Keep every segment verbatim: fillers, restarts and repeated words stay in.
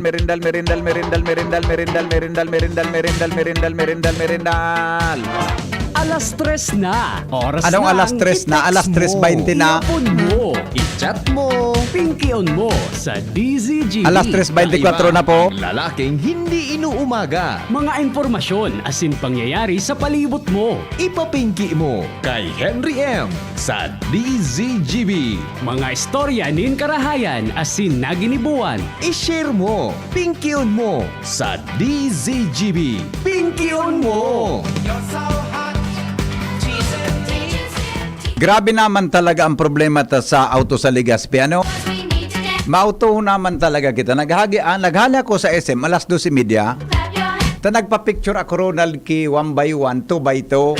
merindal, merindal, merindal, merindal, merindal, merindal, merindal, merindal, merindal, merindal, merindal, merindal, merindal, merindal. Alas tres na. Oras Anong na alas ang tres na? i-text Alas mo. tres baynte na. I-open mo. I-chat mo. Pingkion mo sa D Z G B. Alas tres baynte kwatro na po. Ang lalaking hindi inuumaga. Mga impormasyon asin pangyayari sa palibot mo. Ipapingki mo kay Henry M sa D Z G B. Mga istorya nin karahayan asin naginibuan. I-share mo. Pingkion mo sa D Z G B. Pingkion mo! Grabe naman talaga ang problema ta sa auto sa Legazpi, ano? Mauto naman talaga kita. Naghagi, ah, naghali ako sa S M alas dos y media. Ta nagpa-picture ako, Ronald, ki one by one, two by two.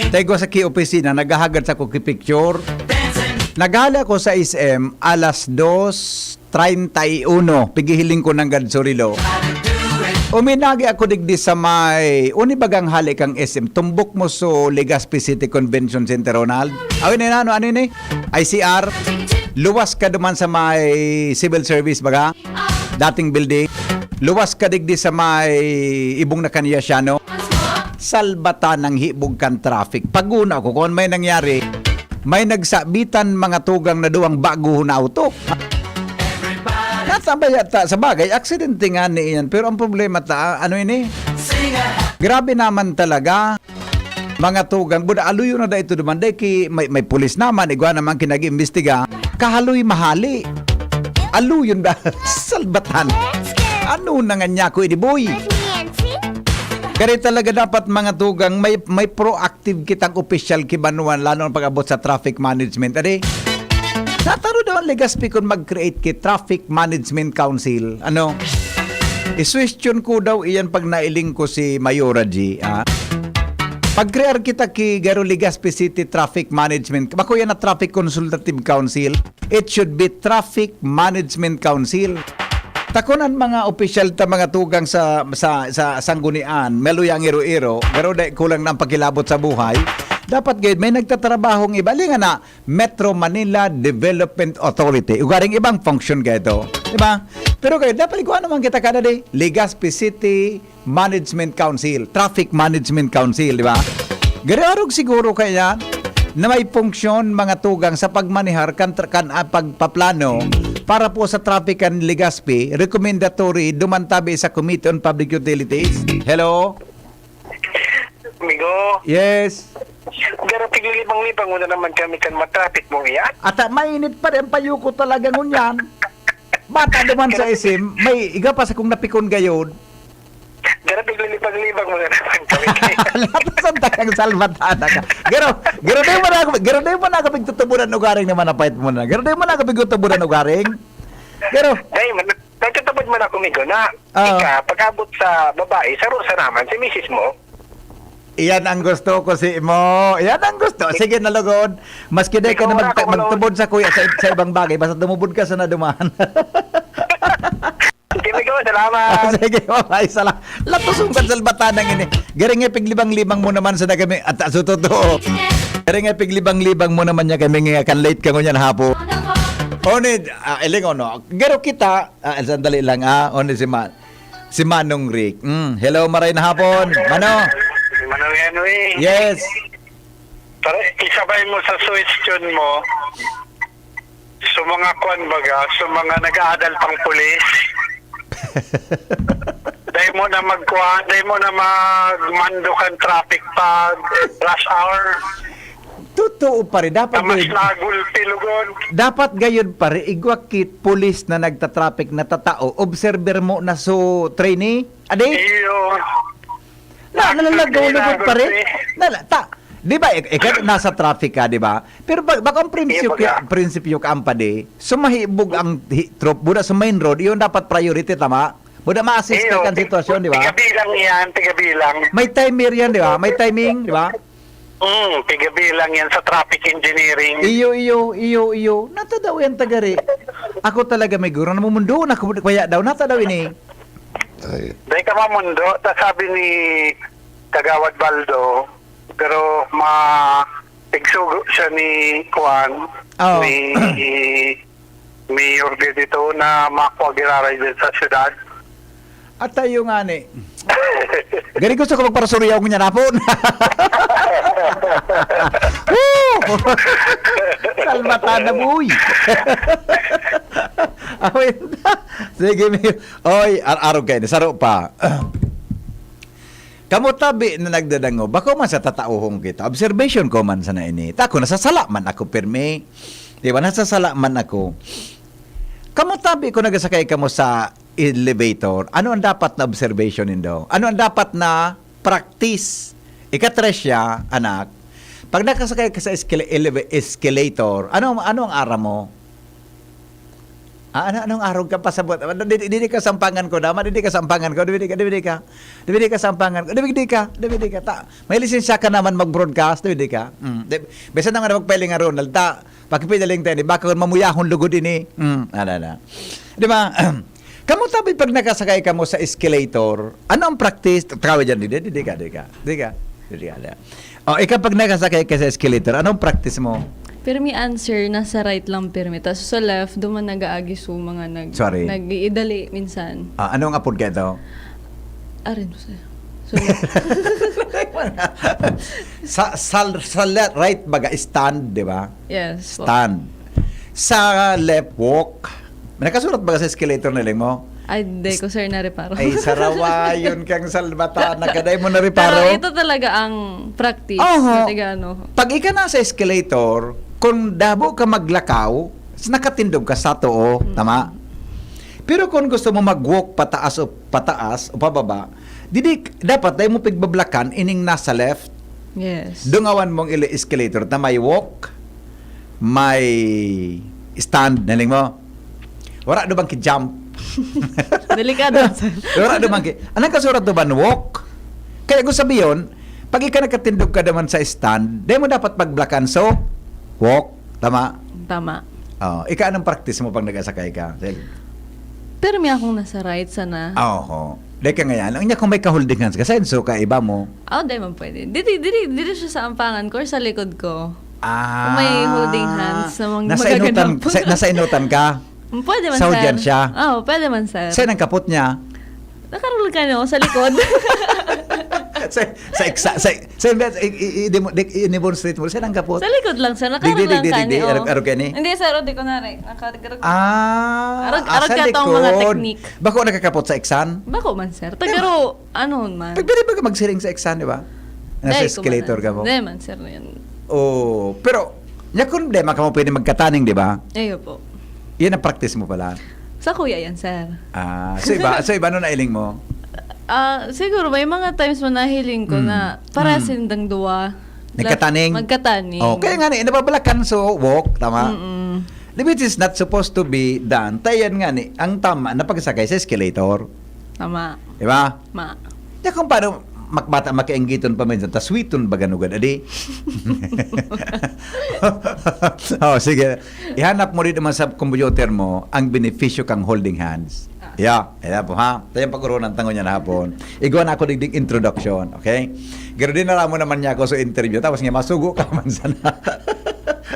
Tayo sa ki opisina, naghahagad sa ko ki picture. Naghali ako sa S M alas dos treinta y uno. Pigihiling ko ng Gadsarilo. Uminagi ako digdi sa may, uni bagang hali kang S M, tumbok mo so Legazpi City Convention Center, Ronald. Awin na, ano, ano ini? I C R. Luwas ka duman sa may civil service, baga? Dating building. Luwas ka digdi sa may Ibong na Kaniyasiano. Salbatan ng hibog kan traffic. Paguna ko kung may nangyari, may nagsabitan mga tugang na duwang bago na auto. Nasa ba yata, sa bagay, aksidente nga ni iyan. Pero ang problema ta, ano ini? Grabe naman talaga. Mga tugang, buda aluyon na da ito duman. Dahil ki, may, may pulis naman, igwa naman kinag-imbestiga. Kahaloy mahali. Aluyon da. Salbatan. Ano na nga niya ko ini, boy? Kaya talaga dapat mga tugang, may, may proactive kitang opisyal ki banwa, lalo ang pag-abot sa traffic management. Adi, nataro daw ang Legazpi kung mag-create ki Traffic Management Council. Ano? Iswestiyon ko daw iyan pag nailing ko si Mayora G, ah. Pag-create kita ki garo Legazpi City Traffic Management, bako yan na Traffic Consultative Council. It should be Traffic Management Council. Takon an mga opisyal ta mga tugang sa sa sa sanggunian, maluya ang iro-iro, pero dai kulang na ang pagkilabot sa buhay. Dapat gayud may nagtatrabahong iba. Linga na, Metro Manila Development Authority. Ugaring ibang function kayo ito. Di ba? Pero kayo, dapat ikuha naman kita kada day. Legazpi City Management Council, Traffic Management Council, di ba? Gari arog siguro kaya na may function mga tugang sa pagmanehar kan, kan ah, pagpaplano para po sa traffic kan Legazpi, recommendatory duman tabi sa Committee on Public Utilities. Hello? Amigo, Yes. Pero piglilibang-libang mo na naman kami kan matraffic mo iyan. At ah, mainit pa rin payo ko talaga ngunyan. Bata naman sa S M, may iga pa sa kong napikon gayod. Pero piglilibang-libang mo na naman kami. Lahat sa takang salbatana ka. Garo, garo na yung managabig, garo na yung managabig tutuburan ugaring naman na pait mo na. Garo na yung managabig tutuburan ugaring. Garo. Dahil man, nagtatubod man ako, amigo, na Oo. Ika, pag-abot sa babae, sarusa naman si misis mo. Iyan ang gusto ko si mo. Iyan ang gusto. Sige na lugod. Maski di ka na Ikaw na magta- ako, Lord. magtubod sa kuya sa, sa ibang bagay, basta tumubod ka sa naduman. Sige, amigo, salamat. Ah, sige, bye-bye. Sala. Latos yung salbatan ng ini. Garing nga piglibang-libang mo naman sa kami. At aso totoo. Garing nga piglibang-libang mo naman niya kami nga kan late ka ngunyan hapon. Onid, ah, iling ono. Garo kita, ah, sandali lang, ah, onid si Ma, si Manong Rick. Mm, hello, maray na hapon. Mano? Manong Henry. Yes. Para isabay mo sa suggestion mo, sa mga kwan baga, sa mga nag-aadal pang pulis, dahil mo na magkuha, dahil mo na magmando kan traffic pag rush hour. Totoo pa rin. Dapat Na mas gayud, nagulpi lugod. dapat gayud pa rin, igwa kit pulis na nagtatraffic na tatao, observer mo na so trainee. Adi? Iyo. Na, nalalagaw lugod pa rin. Nala, ta, di ba, ik- ikaw nasa traffic ka, di ba? Pero ba, baka ang prinsipyo, Iya, baga. Prinsipyo ka ang padi, sumahibog ang hi- troop, buda sa main road, yun dapat priority, tama? Buda ma-assist ka Iyo, kan sitwasyon, di ba? Tigabilang yan, tigabilang. May timer yan, di ba? May timing, di ba? Mm, tigabilang yan sa traffic engineering. Iyo, iyo, iyo, iyo. Nata daw yan tagari. Ako talaga may guro. Namumundo na ako. Kaya daw, nata daw ini. Dahil ka mamundo, ta sabi ni Kagawad Baldo, pero ma-, igsugo siya ni Kuan, Oh. ni Mayor dito na makwa giraray din sa syudad. At tayo nga ni. Gani gusto ko magparasuryaw ngunyan hapon. Woo! Salmatan na, boy. Awin. Sige, mi-, oy, ar-, arog kayo. Saro pa. Kamo tabi na nagdadangog, bako man sa tataohon kita. Observation ko man sana ini. Ta, ako, nasasala man ako, pirmi. Di ba? Nasasala man ako. Kamo tabi ko nagasakay kamo sa elevator. Ano ang dapat na observation nindo? Ano ang dapat na practice? Ika-tres siya, anak. Pag nakasakay ka sa escala-, eleva-, escalator, ano, ano ang aram mo? Ah, ano, anong arog ka pasabot? Ano, di, di, di ka sampangan ko, dama, di, di ka sampangan ko, di, di ka, di, di ka, di, di ka sampangan ko, di, di ka, di, di ka, ta, may lisensya ka naman mag-broadcast, di, di ka. Mm, di, basta naman magpailing nga, Ronald, ta, pakipinaling tayo, di ba, kung mamuyahon lugod ini, mm, ala, ala. Di ba? Kamo tabi pag nakasakay kamo sa escalator, ano ang practice? Tawa dyan, di, di, di ka, di ka, di ka, di ka, di ka. Oh, ikaw pag nakasakay ka sa escalator, anong practice mo? Pero may answer, nasa right lang pirmi. Tapos sa left, duman nag-aagi so mga nag-, Sorry. nag-iidali minsan. Ah, anong apod ka ito? Arin, sir. Sorry. Sa, sa, sa le-, right baga, stand, di ba? Yes po. Stand. Sa left, walk. May nakasurat ba sa escalator na lang mo? Ay, di ko, sir, nareparo. Ay, sarawayon kang salbata. Nagkaday mo nareparo? Pero ito talaga ang practice Oho. na taga ano. Pag ika na sa escalator, kung dabo ka maglakaw, s-, nakatindog ka sa too, Mm. tama? Pero kung gusto mo mag-walk pataas o pataas o pababa, didi, dapat dahil mo pigbablakan ining nasa left. Yes. Dungawan mong ili escalator na may walk, may stand, naling mo. Wala do bang ki-jump? Delikado, sir. Wala do bang ki-, anong kasurat do ban walk? Kaya ko sabi yun, pag ika nakatindog ka naman sa stand, di mo dapat pagblakan, so, walk. Tama? Tama. Oh, ika, anong practice mo pag nagasakay ka? Sige. Pero may akong nasa right sana. Ah, oho. Di ka ngayon. Ang niya kung may ka-holding hands ka, senso ka, iba mo. Oh, di man pwede. Diri, diri, diri siya sa ampangan ko or sa likod ko. Ah. Kung may holding hands na mga Nasa magaganda inutan, po. sa, nasa inutan ka? Pwede man, Sa sir. audience siya? Oo, pwede man, sir. Saan ang kapot niya? Nakarul ka, no? Sa likod. Sa, sa, sa, sa, sa, i, i, i, demo-, de-, i-demonstrate mo. Saan ang kapot? Sa likod lang, sir. Nakarul Digdi, lang digdi, ka digdi. ni, oh. Arog, arog ka ni? Hindi, sir. O, di ko na rin. Nakarul. Ah, Arog, ah, arog sa ka tong mga likod. technique. Bako nakakapot sa eksan? Bako man, sir. Di ba? Tagaro, ano man. Pag pwede ba ka magsiring sa eksan, di ba? Nasa Dahil ko escalator man, ka mo. Di man, sir, na yan. Oh, pero, nya kung di man ka mo pwede magkataning, di ba? Ayo po. Yan ang practice mo pala. Sa kuya yan, sir. Ah, so iba, so iba, ano nailing mo? Ah, siguro may mga times mo nahiling ko Mm. na para Mm. sindang duwa. Nagkataning? Magkataning. Oh, kaya nga ni, nababalakan, so walk, tama? Mm-mm. Which is not supposed to be done. Tayan nga ni, ang tama na pagsakay sa escalator. Tama. Di ba? Ma. Di kung paano makbata, makianggiton pa minsan, tas sweeton ba ganugad, adi? Oh, sige. Ihanap mo rin naman sa computer mo ang benepisyo kang holding hands. Ah. Yeah, ayan po ha. Tayo ang pag-urunan tango niya na hapon. Igwa na ako digdig introduction, okay? Pero dinala mo naman niya ako sa interview, tapos nga masugo ka man sana.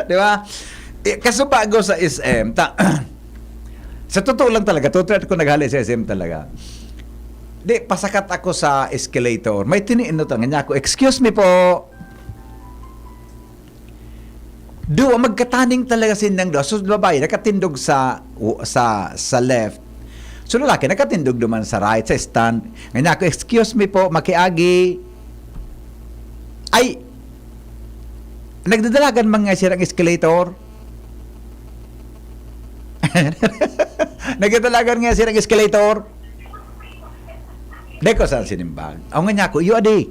Di ba? Eh, kaso bago sa S M, ta-, sa totoo lang talaga, totoo ko naghali sa S M talaga. Di, pasakat ako sa escalator. May tiniinot ang niya ako, "Excuse me po." Duwa, magkataning talaga sindang duwa. So, babae, nakatindog sa, sa, sa left. So, lalaki, nakatindog naman sa right, sa stand. Nga niya ako, "Excuse me po, makiagi." Ay, nagdadalagan man nga sirang escalator. Nagdadalagan nga sirang escalator. Di ko saan sinimbag. Ako nga niya ako, "Iyo, adi."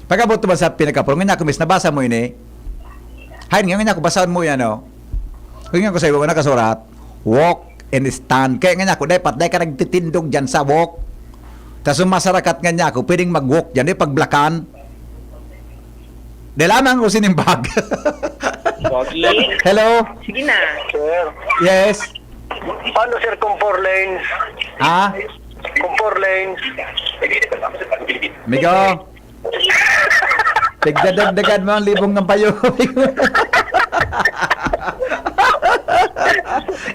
Pag-abot naman sa pinakapuro, nga niya ako, "Miss, nabasa mo ini?" Hain nga, nga niya ako, "Basahon mo yan, oh." Kaya nga ko sa iba, nakasurat, "Walk and stand." Kaya nga niya ako, "Dapat, dahil ka nagtitindog dyan sa walk." Tas yung masarakat nga niya ako, pwedeng mag-walk dyan, di pagblakan. Di lamang ko sinimbag. Pogi. Hello? Sige na. Sir, Yes? paano, sir, kung four lanes? Ha? Kung four lanes? Migo? Pigdadagdagan mo ang libong ng payo.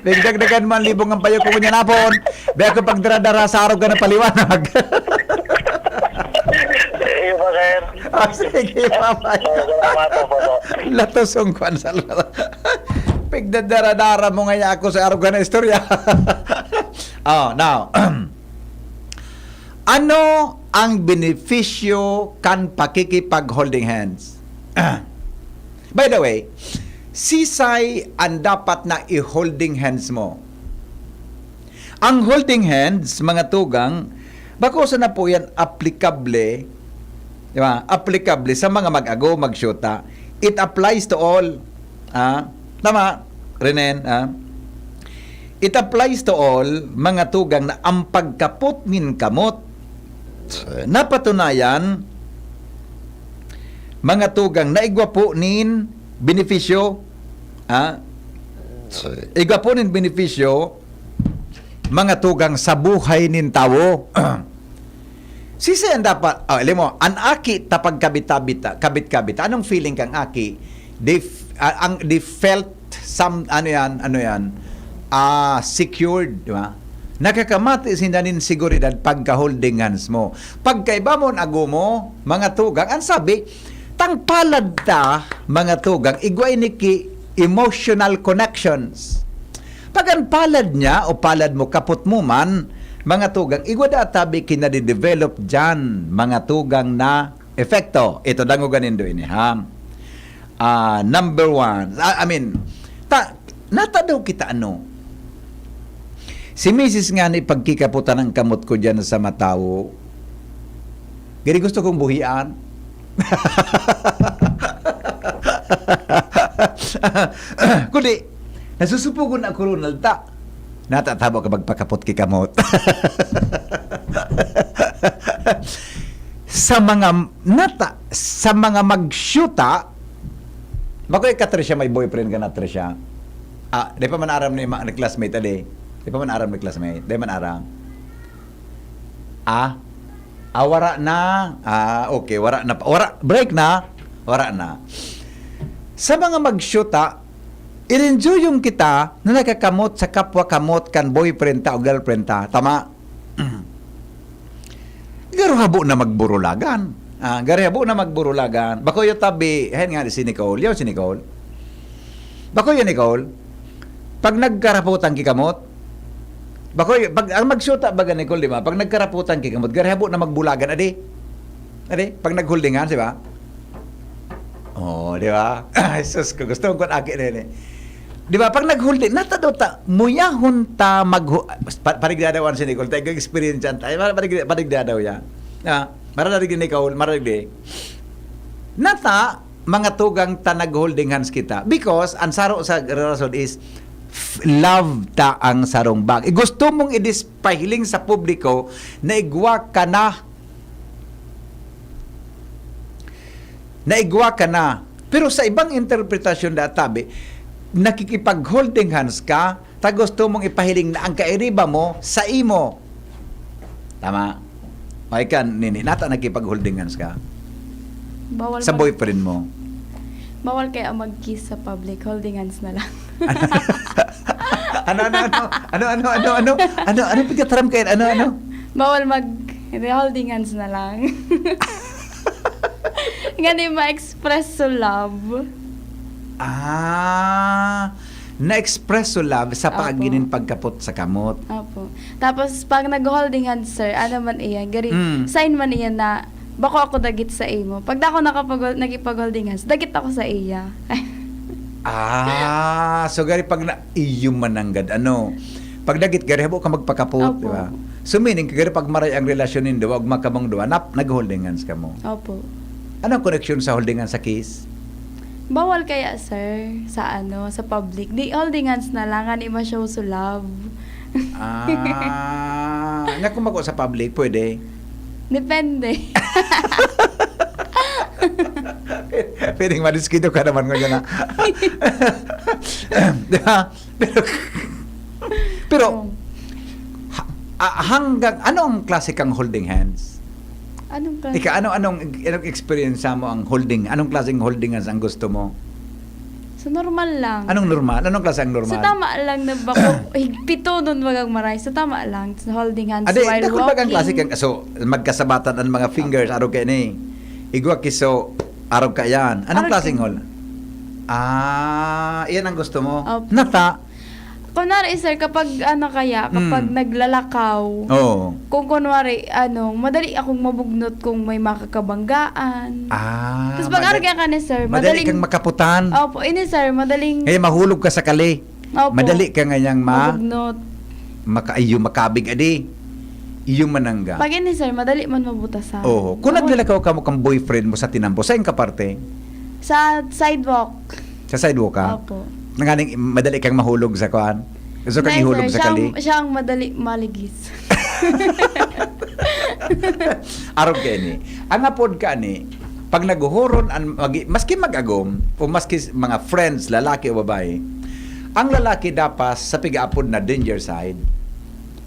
Pigdagdagan mo ang libong ng payo ko ngunyan hapon. Baya ko pagdara-dara sa arog ka na paliwanag. Iyo po, sir. Ah, sige, mamaya. Salamat po po. Latos ang kwan sa lala. Pigdadara-dara mo ngayon ako sa arog ka na istorya. Oh, now. Ano ang benepisyo kan pakikipag-holding hands? By the way, sisay ang dapat na i-holding hands mo? Ang holding hands, mga tugang, bako sana po yan applicable, di ba? Applicable sa mga mag-ago, magsyuta. It applies to all. Ah, tama, Renen, ah? It applies to all, mga tugang, na ang pagkapot nin kamot, napatunayan, mga tugang, na igwa po nin benepisyo, ah? Igwa po nin benepisyo, mga tugang, sa buhay nin tawo. Sisay ang dapat, oh, alam mo, an aki ta pagkabita-bita, kabit-kabita. Anong feeling kang aki? They, f- ah, ang, they felt some, ano yan, ano yan, ah, secured, di ba? Nakakamati sinda nin seguridad pagka-holding hands mo. Pagkaiba mo, ago mo, mga tugang, ang sabi, tang palad ta, mga tugang, igwa ini ki emotional connections. Pag an palad niya o palad mo kapot mo man, mga tugang, igwa da tabi kinadidevelop diyan, mga tugang na epekto. Ito, dangogan nindo ini, ha? Ah, number one. Ah, I mean, ta, nata daw kita ano? Si misis nga ni pagkikaputan ang kamot ko diyan sa matawo. Gani gusto kong buhian. Kundi, nasusupugon ako, Ronald, ta. Natatabo ka magpakapot ki kamot. Sa mga, nata, sa mga magsyuta, bako ika, Trisha, may boyfriend ka na, Trisha? Ah, di pa man aram ni, ma- ni classmate, adi? Di pa man aram ni classmate? Di man aram? Ah? Ah, wara na. Ah, okay, wara na. Wara, break na. Wara na. Sa mga magsyuta, i-enjoy yung kita na nagkakamot sa kapwa kamot kan boyfriend ta o girlfriend ta. Tama? Garo habo na magburulagan. Ah, garo habo na magburulagan. Bako yung tabi, hen nga si Nicole. Yun si Nicole. Bako yun, Nicole. Pag nagkaraputan ki kamot, bako yun, pag, ang magsyuta baga, Nicole, di ba? Pag nagkaraputan ki kamot, garo habo na magbulagan, adi? Adi? Pag nag-holding hands, di ba? Oh, di ba? Jesus ko, gusto ko aki na yun eh. Di ba? Pag nag-holding, natado ta, muyahon ta mag- pa- parigdadawan si Nicole, tayo experience yan tayo, parigdadaw yan. Ah, marararig ni Nicole, marararig. Nata, mga tugang ta nag-holding hands kita. Because, ang saro sa rason is, f- love ta ang sarong bagay. Gusto mong i-dispahiling sa publiko na igwa ka na. Na igwa ka na. Pero sa ibang interpretasyon da tabi, nakikipag-holding hands ka, ta gusto mong ipahiling na ang kairiba mo sa imo. Tama? O ika, Nini, nata nakipag-holding hands ka Bawal sa mag- boyfriend mo. Bawal kaya mag-kiss sa public. Holding hands na lang. Ano, ano, ano? Ano, ano, ano, ano? Ano, ano pagkataram kayo? Ano, ano? Bawal mag holding hands na lang. Nga di ma-express so love. Ah, na-express so love sa Opo. paagi nin pagkapot sa kamot. Opo. Tapos pag nag-holding hands, sir, ano man iyan, gari, Mm. sign man iyan na bako ako dagit sa imo. Pag ako nakapag nakipag-holding hands, dagit ako sa iya. Ah, so gari pag na, iyo mananggad, ano, pag dagit gari, habo ka magpakapot, Opo. di ba? So meaning, gari pag maray ang relasyon nindo, wag makamong duwa, nap, nag-holding hands ka mo. Opo. Anong connection sa holding hands sa kiss? Bawal kaya, sir, sa ano, sa public? Di holding hands na lang, ani ma-show so love. Ah, nga kung mako sa public, pwede. Depende. Pwedeng madiskido ka naman ngayon na. Di ba? Pero, pero ha- ah, hanggang, ano ang klase kang holding hands? Anong klase? Ika, ano, anong, anong experience mo ang holding? Anong klaseng holding ang gusto mo? Sa normal lang. Anong normal? Anong klase ang normal? Sa tama lang na bako, higpitonon, bagang maray. Sa tama lang, sa holding hands Ade, while dakul bagang walking. Klase kang, so, magkasabatan ang mga fingers, arog kaini. Igwa kiso, arog ka yan. Anong Arog klaseng ka- hold? Ah, iyan ang gusto mo. Opo. Nata. Kunwari, sir, kapag ano kaya, kapag Mm. naglalakaw, Oo. kung kunwari, ano, madali akong mabugnot kung may makakabanggaan. Ah, Tapos pag madali- arog ka ni sir, Madali madaling kang makaputan. Opo, ini sir, madaling Kaya mahulog ka sa kali. Opo. Madali ka ngayang ma- mabugnot. Maka, iyo makabig adi. Iyo manangga. Pag ini sir, madali man mabutasan. Oo. Kung naglalakaw ka mo kang boyfriend mo sa tinampo, saan ka parte? Sa sidewalk. Sa sidewalk ka? Opo. Nanganing madali kang mahulog sa kuan? Gusto kang Dahil, ihulog sir, sa siya ang, kali? siya ang madali maligis. Arog ka ini. Ang apod ka ni, pag naghuhuron, an, mag, maski mag-agom, o maski s- mga friends, lalaki o babae, ang lalaki dapat sa pig-aapod na danger side.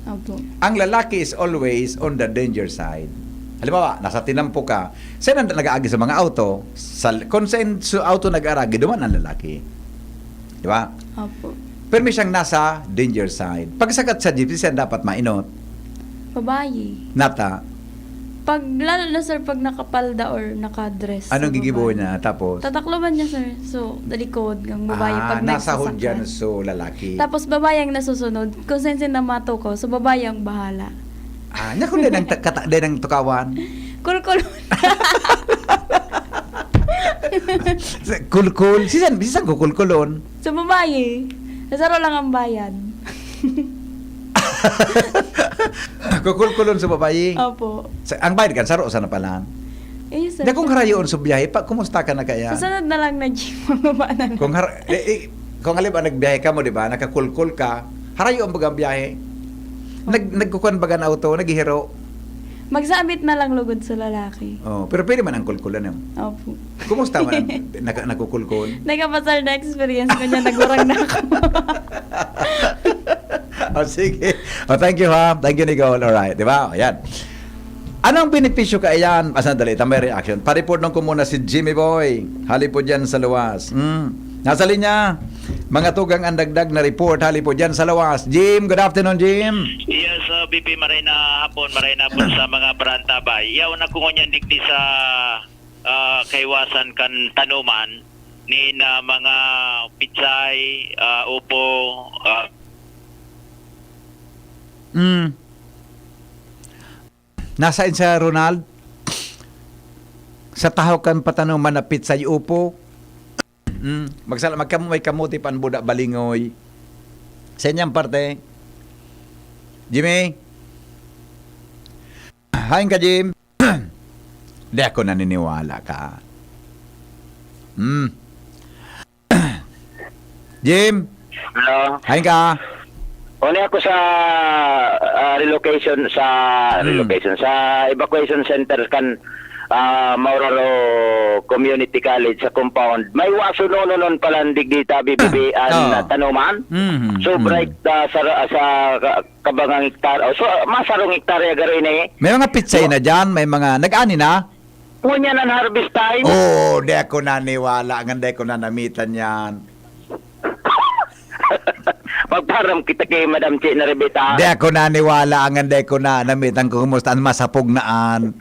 Opo. Ang lalaki is always on the danger side. Halimbawa, nasa tinampo ka, saan ang nag-aagi sa mga auto? Sa, kung saan sa auto nag-aragi, duman ang lalaki. Di ba? Opo. Pero may siyang nasa danger side. Pagsakat sa jeep, siya dapat mainot. Babae. Nata. Pag, lalo na sir, pag nakapalda or nakadress. Anong na gigibo babae. niya? Tapos? Tatakloban niya sir. So, talikod ng babae Ah, pag nasa nagsasakyan. Hudyan, so lalaki. Tapos babae ang nasusunod. Kung saan saan na matukaw, so babae ang bahala. Ah, nya kung din ang, ta- kata- din ang tukawan. Kulkul. Kulkul. Sisan, sisan ko kulkulon. Sa babae, nasaro lang ang bayad. Kukulkulon sa babae. Opo. Sa, ang bayad kan saro sana pala. Eh, sir. Na kung harayoon sa biyahe, pa, kumusta ka na kaya? Susunod na lang na gym, mababa na lang. Kung har eh, eh, kung halimbawa nagbiyahe ka mo, di ba? Nakakulkul ka, harayoon baga ang biyahe. Nag nagkukuan baga ang auto, naghihiro. Magsabit na lang lugod sa lalaki. Oh, pero pwede man ang kulkulan, eh. Opo. Kumusta man ang naka, nakukulkul? Nagkapasal na experience ko niya, nagurang na ako. Oh, sige. Oh, thank you ha. Thank you, Nicole. Alright, di ba? Ayan. Anong benepisyo ka iyan? Ah, sandali, tambay reaction. Pareport nung ko muna si Jimmy Boy. Hali po dyan sa luwas. Mm. Nasa linya. Mga tugang ang dagdag na report. Hali po dyan sa luwas. Jim, good afternoon, Jim. Yes, uh, B P, maray na hapon, maray na hapon sa mga barantabay. Yaon ako ngunyan digdi sa ah, kaiwasan kan tanuman ni na mga pitsay, ah, upo, ah, Mm. Nasaan sa Ronald? Sa tahaw kan patanuman na pitsay upo. Mm. Magsala, magkamo may kamote pan buda balingoy. Sa inyang parte, Jimmy? Hain ka, Jim? Di ako naniniwala ka. Hmm. Jim? Hello. Hain ka? Uni ako sa ah, relocation sa Hmm. relocation sa evacuation center kan ah, Mauraro Community College sa compound. May waso nono non pala digdi tabi bibi an Ah. ah, tanuman. Mhm. So Mhm. bright ah, sa sa ka- kabangang hektarya. Oh, so masarong hektarya garo ini. May mga pitsay na dyan, may mga nag-ani na. Ngunyan ang harvest time. Oo, di ako naniwala, nga di ko nanamitan yan. Magparam kita kay Madam Che na Rebeta. Di ako naniwala, nga di ko na namitan kung kumusta ang masapog naan.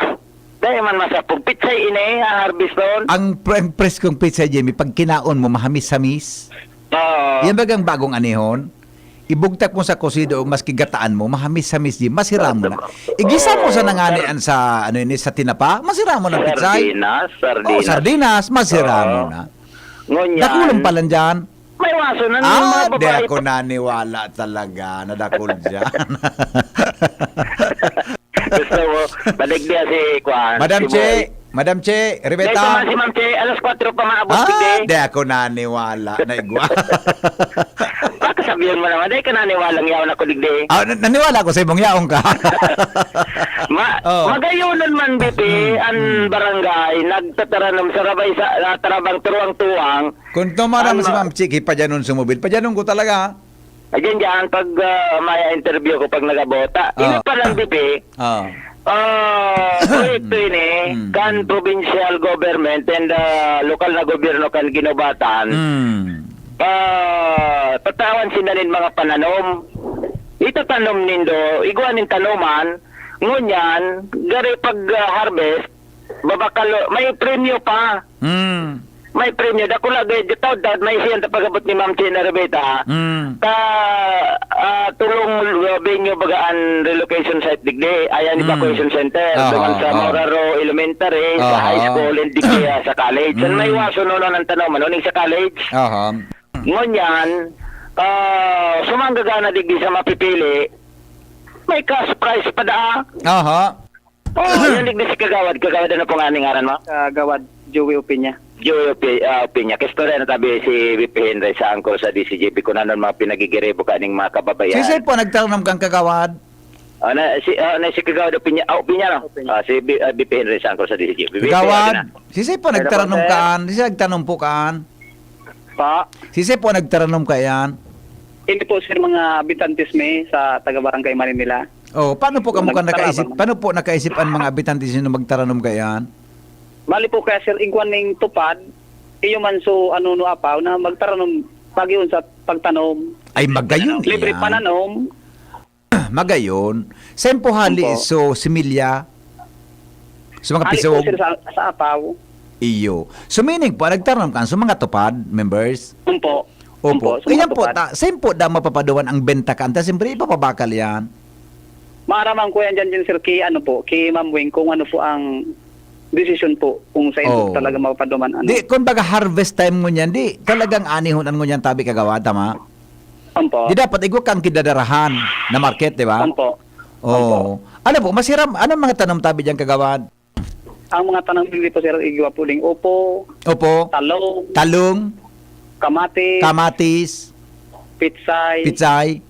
Dahil man masapog, pitsay ini, ang harvest doon. Ang, pre- ang preskong pitsay, Jimmy, pag kinaon mo, mahamis-hamis. Oo. Yan bagang bagong anihon? Ibugtak mo sa kusido, maski gataan mo, mahamis-hamis, Jim, masira mo na. Igisa mo sa nanganian sa, ano yun, sa tinapa, masira mo ng pitsay. Sardinas, Oh, sardinas. Sardinas, masira Oo. mo na. Ngunyan, Dakulon pa lang dyan. May waso na ng Ah, mga di babae. ako naniwala talaga na dakol dyan. Gusto mo, madigdi si Kwan, Madam si Che, Boy. Madam Che, Dahil Rebeta. naman si Ma'am Che, alas kwatro pa maabot Ah, digdi. di ako naniwala na igwa. Baka sabihin mo naman, dahil ka naniwalang yaon ako digdi. Ah, na- naniwala ko sa imong yaong ka. Ma Oh. Magayonon man, B P, Mm, ang mm. barangay, nagtataranom sa rabay sa uh, tarabang turuang-tuwang. Kung tumara mo si Ano? Ma'am Chiki, pajanon sumubil. Pajanon ko talaga. Ayan dyan, pag uh, may interview ko, pag nagabota. Ah. Ina pa lang, B P, Ah. Ah, proyekto ini, Mm. kan provincial government and, ah, lokal na gobyerno kan Guinobatan. Mm. Ah, tatawan sinda nin mga pananom. Itatanom nindo, igwa nin tanoman, ngunyan, gari pag, ah, harvest, babakalo, may premyo pa. Mm. May premyo, dakula gayud, taod-taod, may siyan ta pag-abot ni Ma'am China Rebeta. Mm. Ta, ah, tulong, uh, venue baga an relocation site digdi, ay an Mm. evacuation center, Aha, duman sa aha. Mauraro Elementary, sa Aha. high school, and digdi, ah, sa college. San Mm. may waso nono ng tanoman, uning sa college. Aha. Ngunyan, ah, sumanggagana digdi sa mapipili, may cash prize pa daa. Aha. Oh, yan digdi si Kagawad. Kagawad, ano po nga ning ngaran mo? Kagawad Joey Opiña. Joey Opi-, ah, Opiña. Kaistorya na tabi si V P Henry sa angkol sa D C G B kung ano ang mga pinagigiribo kaning mga kababayan. Sisay po nagtaranom kan Kagawad? Ah, na, si, ah, na si Kagawad Opiña. Ah, Opiña, no? Opiña. Ah, si B-, ah, V P Henry sa angkol sa D C G B. V P, Kagawad, okay na. Sisay po Hello po, nagtaranom sir. kaan? Sisay nagtaranom kaan? Pa? Sisay po nagtaranom kaiyan? Hindi po, sir, mga habitantes mi sa taga Barangay Marinila. Oh, paano po kamo ka nakaisip, Nagtaranom. paano po nakaisip ang mga habitante ninyo magtaranom kaiyan? Bali po kaya, sir, igwa ning tupad, iyo man so ano no apaw na magtaranom pag-iyon sa pagtanom. Ay, magayon Libre iyan. pananom. Magayon. Sain po hali Opo. so similya? Sa mga Hali po, pisog? sir, sa, sa apaw. Iyo. So, meaning po, nagtaranom ka sa mga tupad, members? Umpo. Opo. Umpo, sa mga Iyan po, tupad. ta-, sain po da mapapaduan ang benta ka? Anta, siyempre, ipapabakal yan. Maaraman ko yan dyan, dyan, sir, kay ano po, kay Ma'am Wing, kung ano po ang desisyon po, kung sain po Oo. talaga mapapaduman, ano. Di, kung baga harvest time ngunyan, di, talagang anihonan ngunyan tabi kagawad, tama? Umpo. Di dapat igwa kang kidadarahan na market, di ba? Umpo. Oo. Umpo. Ano po, masiram, anong mga tanom tabi dyan, kagawad? Ang mga tanom diri po, sir, igwa po ding upo, Opo. talong, Talong, kamatis, kamatis, pitsay, pitsay.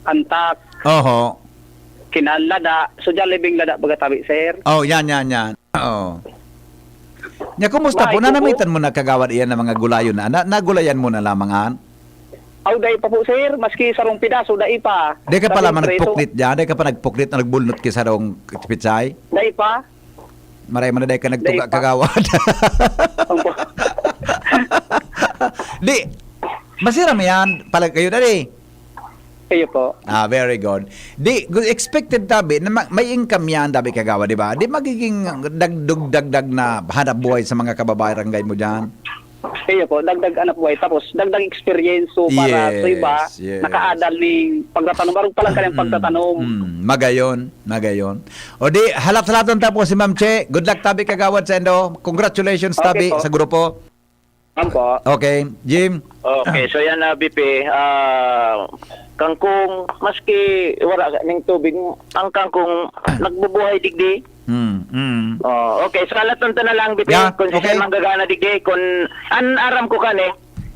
antak, Oho. kinal lada. So, Jollibee lada, baga tabi, sir. Oh, yan, yan, yan. Oo. Nya, kumusta po? Maay po po. Nanamitan mo na, kagawad, iyan na mga gulayon na, na, nagulayan mo na lamang, an? Aw, dai pa po, sir. Maski sarong pidaso, dai pa. Di ka pala Sarong man preso. nagpuklit dyan? Di ka pa nagpuklit na nagbulnot ki sarong pitsay? Dai pa. Maray man na dai ka Dai nagtuga, pa. kagawad. Opo. Di, masiram yan. Palag kayo na, di. Kayo po. Ah, very good. Di, gu-, expected tabi na ma-, may income yan, tabi kagawad, di ba? Di magiging dagdug-dagdag na hanap buhay sa mga kababarangay mo dyan? Iyo po, dagdag hanap buhay. Tapos, dagdag experience. So, para sa iba, Yes, yes. nakaadal ning pagtatanom. Arog pa lang kanilang Mm, pagtatanom. mm, magayon, magayon. O di, halat-halaton ta po si Ma'am Che. Good luck, tabi, kagawad, sa indo. Congratulations, Okay tabi, po. sa grupo. Ma'am po. Okay, Jim. Okay, so yan na, V P. Ah, kangkong, maski wala ning tubig, ang kangkong nagbubuhay digdi. Mm, mm. Oh, okay, so halaton ta na lang, V P, Yeah, kung okay. siya manggagana digdi, kung an aram ko kani,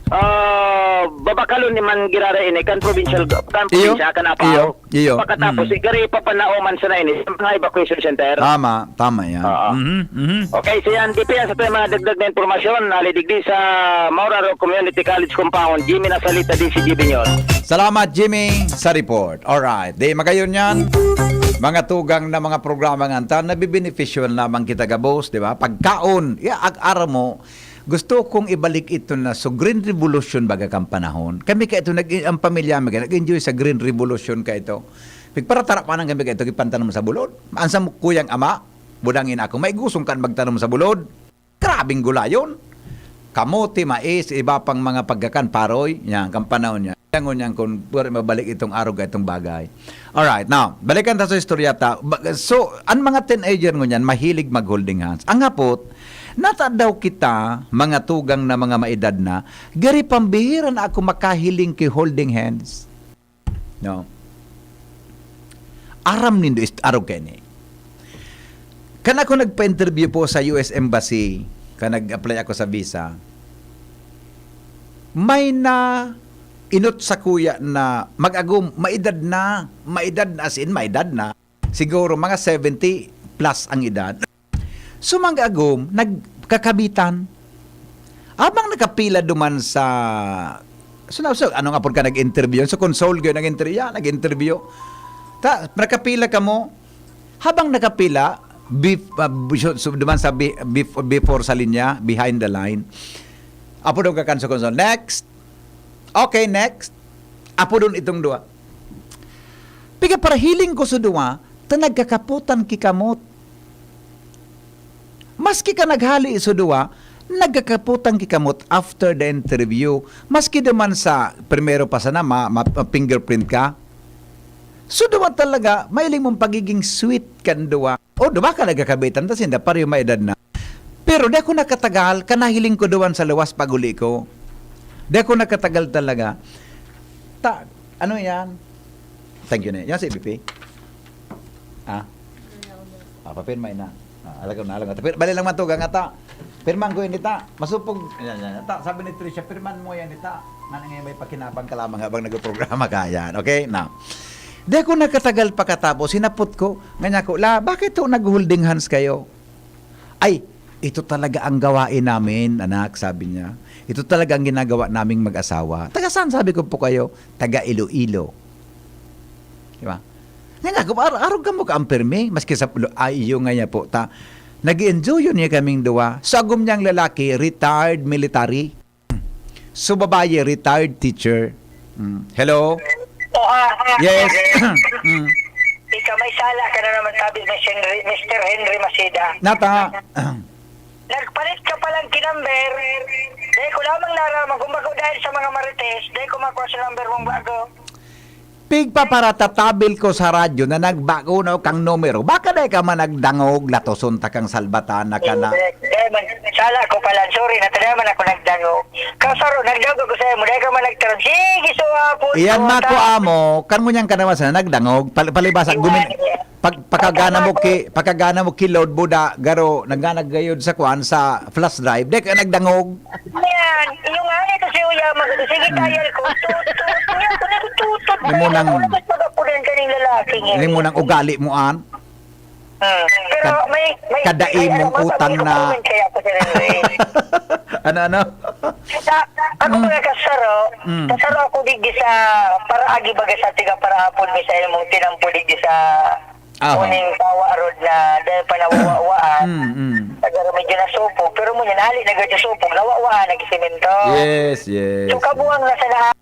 ah, babakalon ni man girara ini, kan provincial, kan Iyo, probinsya, kan Apao. iyo, iyo. Pagkatapos, Mm. igari ipapanaoman sa na ini, sa mga evacuation center. Tama, tama yan. Oo. Mhm, mhm. Okay, so yan, V P, yan sa mga dagdag na impormasyon, hali digdi sa Mauraro Community College Compound, Jimmy Nasalita, D C G B News. Salamat, Jimmy, sa report. Alright. Di, magayon yan. Mga tugang na mga programa nga, ta, nabibenepisyo lamang kita gabos, di ba? Pagkaon, ya, ag-aram mo, gusto kong ibalik ito na so Green Revolution baga kang panahon. Kami ka ito, nag-, ang pamilya mi, nag-enjoy sa Green Revolution ka ito. Pigparatara pa nang kami ka ito, ipantanom sa bulod. Ansa mo, kuyang ama, budangin ako, maigusong kan magtanom sa bulod. Grabing gulayon. Kamote, mais, iba pang mga pagkakan, paroy, yan, kang panahon niya. Yan, ngunyan, kung pwede mabalik itong arog, itong bagay. Alright, now, balikan ta sa istorya ta. Ba-, so, ang mga teenager ngunyan, mahilig mag-holding hands. Ang hapot, nata daw kita, mga tugang na mga maedad na, gari pambihira na ako makahiling ki holding hands. No? Aram nindo is-, arog kaini. Kan ako nagpa-interview po sa U S Embassy, kan nag-apply ako sa visa, may na inot sakuya na mag-agom, maedad na, maedad na, as in, maedad na. Siguro mga seventy plus ang edad. So, mag-agom, nagkakabitan. Habang nakapila duman sa, so, na, so, ano nga po ka nag-interview? So, console ko nag-interview, yeah, nag-interview. Ta, nakapila ka mo, Habang nakapila, bef-, ah, so, so, duman sa be-, bef-, before sa linya, behind the line. Apo daw kakan sa konsol. Next. Okay, next. Apo dun itong duwa. Piga para hiling ko sa duwa, ta nagkakapotan ki kamot. Maski ka naghali sa duwa, nagkakapotan ki kamot after the interview. Maski duman sa primero pa sana, ma-, ma-, ma-fingerprint ka. So, duwa talaga, mailing mong pagiging sweet kan duwa. O, duwa ka nagkakabitan, tas hindi, pareho may edad na. Pero di ako nakatagal, kanahiling ko duwan sa luwas pag-uli ko. Di ako nakatagal talaga. Ta, ano yan? Thank you na. Yan si B P. Ah? Ah, papirma na. Ah, alagaw na, alagaw. Tapir, bali lang man to, gangata. Pirman ko yan, ita. Masupog. Yan, yan, ita. Sabi ni Trisha, pirman mo yan, ita. Nga nangyayon may pakinabang ka lamang habang nagprograma ka. Yan, okay? Now, di ako nakatagal pakatapos, hinapot ko, nganya ko, "La, bakit ho nag-holding hands kayo?" "Ay, ito talaga ang gawain namin, anak," sabi niya. "Ito talaga ang ginagawa naming mag-asawa." "Taga saan, sabi ko po, kayo?" "Taga Iloilo." Di ba? Nganya ko, "Ar-, arog kamo ka ang pirmi, maski sa pulo." "Ay, iyo nga niya po, ta, nag-enjoy yun niya kaming duwa." So, agom niyang lalaki, retired military. So, babae, retired teacher. Mm. Hello? O, ah, ah, Yes. Mm. Ikaw, may sala ka na naman, sabi ni Henry, Mister Henry Maceda. Nata. Nagpalit ka palang kinamber, dahil ko lamang naraman, kung bago dahil sa mga marites, dahil ko makuha sa number mong bago. Pigpaparatatabil ko sa radyo na nagbago na kang numero. Baka dai ka man nagdangog, latoson ta kang salbatan na ka na. Hindi, dai man. Sala ko pala. Sorry na, dai man ako nagdangog. Kasaro, nagdangog ko sa'yo mo. Dai ka man nagtaram. Sige, so, ah, po, Iyan po, mako ta- amo, kan ngunyan ka naman sana nagdangog. Pal-, palibasa, Iwan gumin-, niya. pag, pakagana mo Pagkagana ki, pakagana mo ki load buda, garo, nagganag gayod sa kwan, sa flash drive. Dai ka nagdangog. Yan, yung nga nito si Uya, mag-, sige, tayal ko. Tut, tut, niya, tut, tut, tut, Imo nang, Ano mas magapunan ka ning lalaki niya? Imo nang ugali mo, an? Hmm. Pero Kad-, may, may, kada may, imong ano, utang masabi ko na pa rin kaya ako, Sir Henry. Ano, ano? Sa, ako Mm. mga kasaro, Mm. kasaro ako digdi sa paraagi baga sa tiga parahapon, may sa imong tinampo digdi sa Aha. Uning tawa rod na dahil pa nawawawaan, Mm, mm. Taga medyo nasupog, pero mo yan, hali na gadyo supog, nawawaan, nagsimento. Yes, yes, So, yes. kabuang na sa lahat.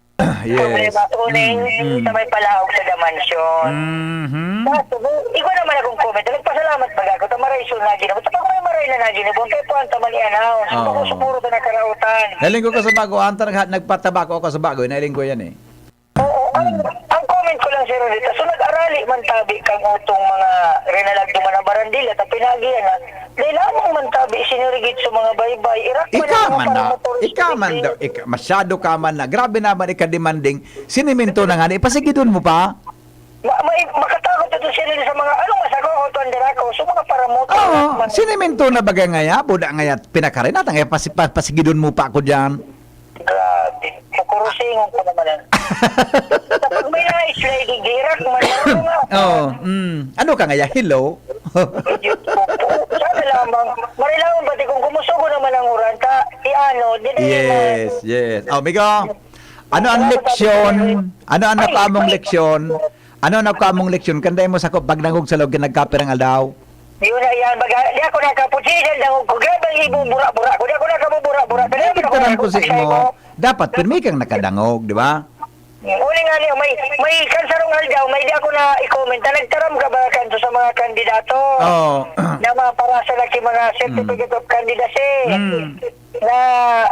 Yes. Problema, uning Mm, mm. sa may palaog sa Damansyon. Mhm. Kaso, bu-, ikaw naman akong comment, nagpasalamat ba ako? Tamaray so na ginabot. Sa pag may maray na na ginabot, kaya po ang taman i-announce. Oo. Bako siguro sa nakarautan. Nailing ko ka sa bago, ang taragha-, nagpatabako ako sa bago, nailing ko yan eh. Oo, ang, Mm. ang comment ko lang, Sir Rolita, so nag-arali man tabi kang utong mga rinalagdo man ang barandila, ta pinagihan na, dahil lamang man tabi, sinirigid sa mga baybay, irak man Ika ang mga man na, paramotor, ika man sinirigid. daw, ika, masyado ka man na, grabe naman ika-demanding, siniminto na nga, ipasigidon mo pa? Ma-, may, makatakot ito sila sa mga, ano nga, sa ko, auto under ako, so mga paramotor, Oo, man- siniminto na bagay ngaya, buda ngaya, pinakarinat, ngaya, pasi-, pa-, pasigidon mo pa ako dyan. Grabe. Kukurusingon ko naman yan. Kapag may na-slide, girak man, ano nga? Oo, mm. Ano ka ngaya? Hello? Diyos ko po. Sana lamang. Marilawan pati kung kumusugo naman ang uran, ta, i-ano, di na yun na. Yes, yes. Oh, Migo, ano ang Salamat, leksyon? Ate Mary. Ano ang Ay, nakamong ay. leksyon? Ano ang nakamong leksyon? Kanday mo sa ko, pag nangog sa log, nagkapirang aldaw? Yun na yan. Baga, di ako nakaputsi, dyan dangog ko. Grabe ang ibubura-bura ko. Di ako nakabubura-bura. Kaya Dahil naman ako tanan ko sa nagpapatay imo, mo. dapat pirmi kang nakadangog, di ba? Uli nga niya, may, may kansarong aldaw, may di ako na i-comment na nagtaram ka ba kanto sa mga kandidato Oo. na mga parasa na ki mga Mm. certificate of candidacy Mm. na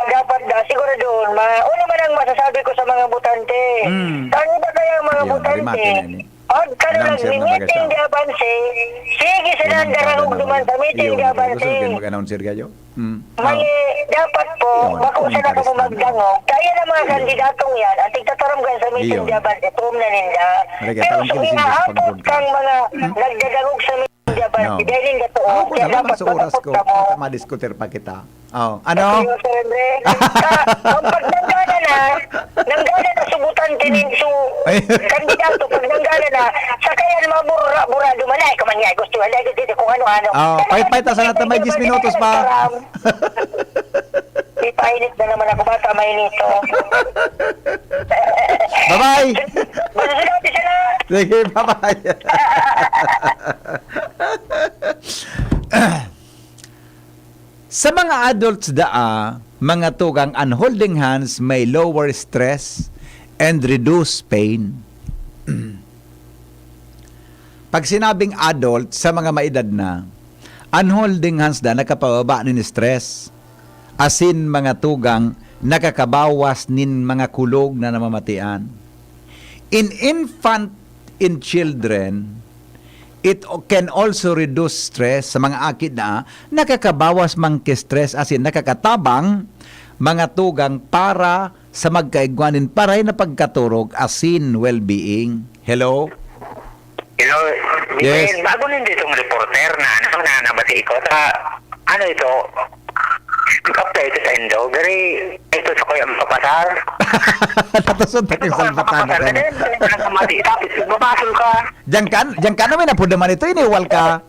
dapat da, siguro doon, ma, ano man ang masasabi ko sa mga botante? Mm. Saan ba kaya ang mga Yun, botante? remate na yun eh. Pag ka Announcer na baga nagmi-meeting siya. di abanse, sige sila Yan ang ang darahog gaganaw duman na. sa meeting Iyo, di abanse. gusto ko mag-announcer kayo. Hmm. Mali, Oh. dapat po, Yun, bako yun, sana kamo karistan. magdangog. Kaya na mga Yun. kandidatong yan, ang tigtataram kan sa meeting Yun. di abanse, tuom na ninda. Malagay, Pero parang so, kinising sa inaabot pagpunta. kang mga Hmm. nagdadangog sa meeting di abanse, No. dahil yung gatoon, Ako kaya na lang dapat sa oras magapot ko, kamo. baka madiskutir pa kita. Oh, ano? Sir Andre. Sa, ang pag nanggana na, nanggana na subutan tinin su Ay. kandidato, pag nanggana na, sa kayan mabura-bura duman, ay, kaman niya, gusto, ay, dito, dito, kung ano-ano. Oh, Kaya pay-, pay, ta sana ta may dito, diyes minutos pa. nagtaram. Ipainit na naman ako, bata, mainito. Bye-bye. Gusto sila, gusto sila. Sige, bye-bye. Sa mga adults daa, mga tugang, an holding hands may lower stress and reduce pain. Pag sinabing adult, sa mga maedad na, an holding hands da nakapababa nin stress, asin mga tugang nakakabawas nin mga kulog na namamatian. In infant, in children, it o-, can also reduce stress. Sa mga aki na, nakakabawas man ki stress asin nakakatabang mga tugang para sa magkaigwa nin paray na pagkaturog asin well-being. Hello? Hello, Yes. Michael, bago nindito ang reporter na ano na nabati ko. Ta, ano ito? Update sa Indo. Gari, ito sa kuya mapapasar. Natusod na yung salbatan na Mapapasar ka kanya. Din, kaya ka mati. Tapos, babasol ka. Diyan ka, diyan ka naman, apo naman ito, iniwal ka.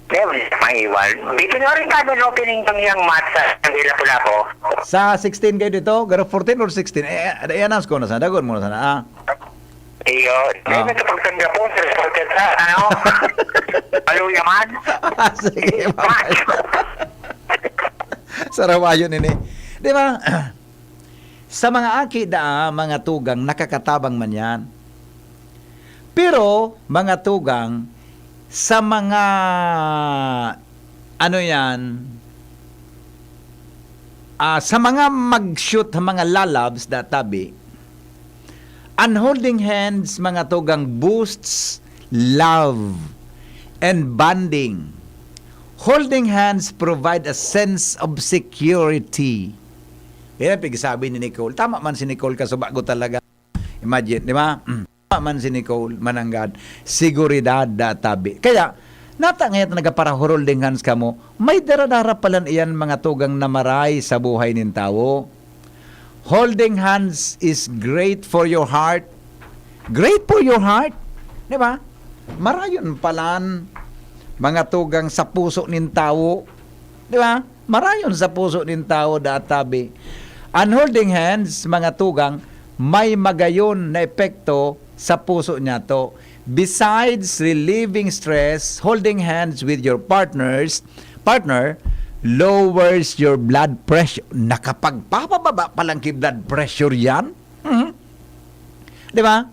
Kaya, maiwal. Dito na rin kami, no, pining yung mat sa Lapu-Lapu. Sa sixteen kayo dito, garo fourteen or sixteen? Eh, eh, i-announce ko na sana, dagon mo na sana, ah. Iyo, Ah. dahil sa pagtanda po, sa reporter ka, ano? Paluya man. Sige, mamay. Sarawayon ini. Di ba? Sa mga aki daa, mga tugang, nakakatabang man yan. Pero, mga tugang, sa mga, ano yan, ah, sa mga mag-shoot, mga lalabs, da tabi, an holding hands, mga tugang, boosts love and bonding. Holding hands provide a sense of security. Yan ang pigsabi ni Nicole. Tama man si Nicole, kasubago talaga. Imagine, di ba? Tama man si Nicole, mananggad. Seguridad da tabi. Kaya, nata ngayon nagapara-holding hands kamo, may dara-dara palan iyan mga tugang na maray sa buhay nin tawo. Holding hands is great for your heart. Great for your heart. Di ba? Marayon palan mga tugang sa puso nin tawo. Di ba? Marayon sa puso nin tawo, da tabi. An holding hands, mga tugang, may magayon na epekto sa puso niyato. Besides relieving stress, holding hands with your partners, partner, lowers your blood pressure. Nakapagpapababa palan ki blood pressure yan. Mhm. Di ba?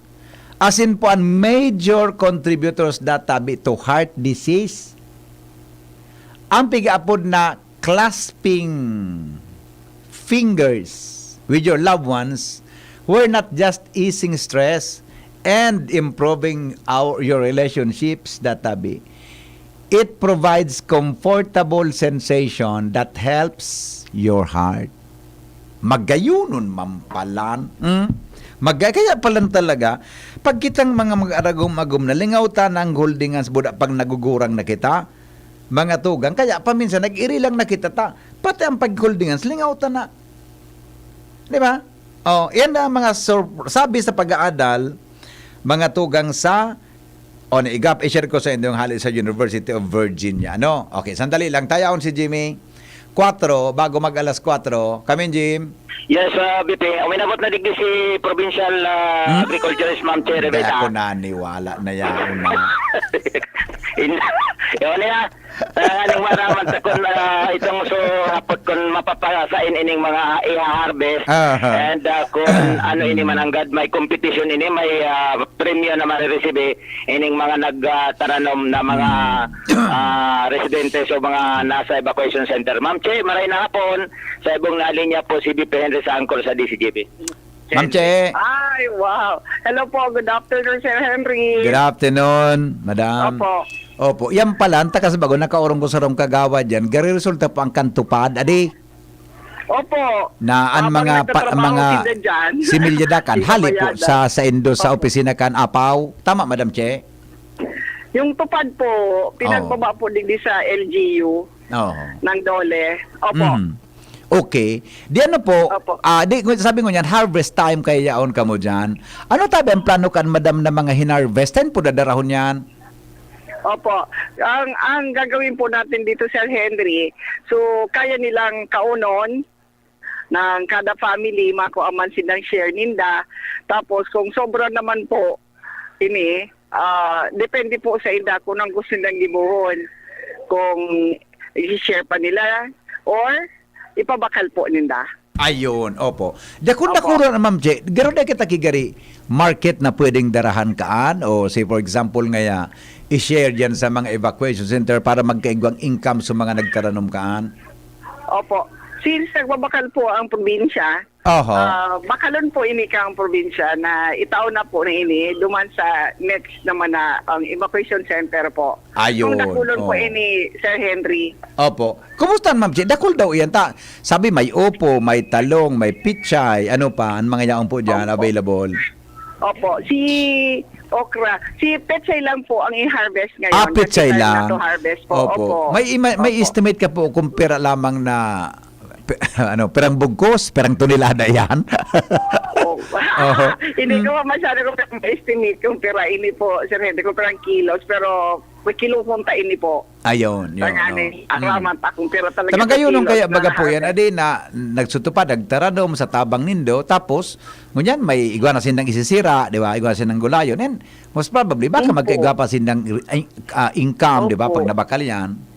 Asin po an major contributors da tabi to heart disease. Ang pigaapod na clasping fingers with your loved ones were not just easing stress and improving our, your relationships, da tabi. It provides comfortable sensation that helps your heart. Magayunon man palan. Hmm? Magay-, kaya palan talaga, pag kitang mga mag-aragom-agom na, lingaw ta na ang holding hands, buda pag nagugurang na kita, mga tugang. Kaya paminsan, nag-iri lang na kita ta. Pati ang pag-holding hands, lingaw ta na. Di ba? Oh, yan na ang mga sur-, sabi sa pag-aadal, mga tugang sa, o, ni Igap, i-share ko sa inyo yung hali sa University of Virginia. Ano? Okay, sandali lang. Tayaon si Jimmy. Kwatro, bago mag alas kwatro. Kamin, Jim? Yes, uh, B P. Uminabot na digdi si Provincial uh, Hmm? Agriculturist Ma'am Cherry Hindi ako Beta. naniwala na yan. Na. In, yun na. Uh, anong maraman sa kun uh, itong so hapot kun mapapasain ining mga iha-harvest Aha. and uh, kun ano ini mananggad may competition ini may uh, premyo na mariresibi ining mga nagtaranom na mga uh, residentes o mga nasa evacuation center. Ma'am Che, maray na hapon. Sa ibong na linya po si B P Henry sa Angkor sa D C G B. Ma'am Che. Ay, wow. Hello po. Good afternoon, Sir Henry. Good afternoon, madam. Opo. Opo. Yan pala, ang takas bago, nakaurong ko sa rong kagawad yan. Gari resulta po ang kantupad, adi? Opo. Na ang Habang mga pa, nagtatrabaho mga sila dyan. similya da kan, Di hali po kabayadan. sa, sa Indo, sa Opo. opisina kan Apaw. Tama, Madam Che? Yung tupad po, pinagbaba po digdi sa L G U Oo. ng DOLE. Opo. Mm. Okay. Di ano po, Opo. ah, di, sabi ko niyan, harvest time kaya yaon kamo dyan. Ano tabi ang plano kan madam na mga hinarvest? Saan po dadarahon yan? Opo. Ang ang gagawin po natin dito, Sir Henry, so kaya nilang kaunon ng kada family, makuha man silang share ninda. Tapos kung sobra naman po, ini, ah, depende po sa inda kung anong gusto nilang gibohon. Kung i-share pa nila or ipabakal po ninda. Ayun, opo. Dakul-dakul na, Ma'am Che. Garo na kita kigari market na pwedeng darahan kaan? O say for example ngaya, i-share dyan sa mga evacuation center para magkaigwang income sa mga nagtaranom kaan? Opo. Since nagbabakal po ang probinsya, Oho. ah, bakalon po ini kang probinsya na itao na po na ini duman sa next naman na ang evacuation center po. Ayun, Ang dakulon po oo. ini, Sir Henry. Opo. Kumusta, Ma'am Che? Dakul daw iyan ta. Sabi may upo, may talong, may pichay, ano pa, ang mga yaon po dyan Opo. available. Opo, si okra, si pechay lang po ang i-harvest ngayon. Ah, pechay Kasi time lang. Na to harvest po. Opo. Opo. May ima- may Opo. Estimate ka po kung pira lamang na pe- ano, pirang bugkos, pirang tonelada yan? Oh. Oho. Hindi ko masyado ko ma-estimate kung pira ini po, Sir Henry, kung pirang kilos, pero may kilo punta ini po. Ayun, yun. Tanganing Oh. Mm. araman ta kung pira talaga. Tama kayo nung Kilos kaya na baga po yan, harvest. Adi, na nagsutupad, nagtaranom sa tabang nindo, tapos, ngunyan, may igwa na sindang isisira, di ba? Igwa na sindang gulayon. And, most probably, baka Opo. magkaigwa pa sindang ay, ah, income, di ba? Opo. Pag nabakal yan.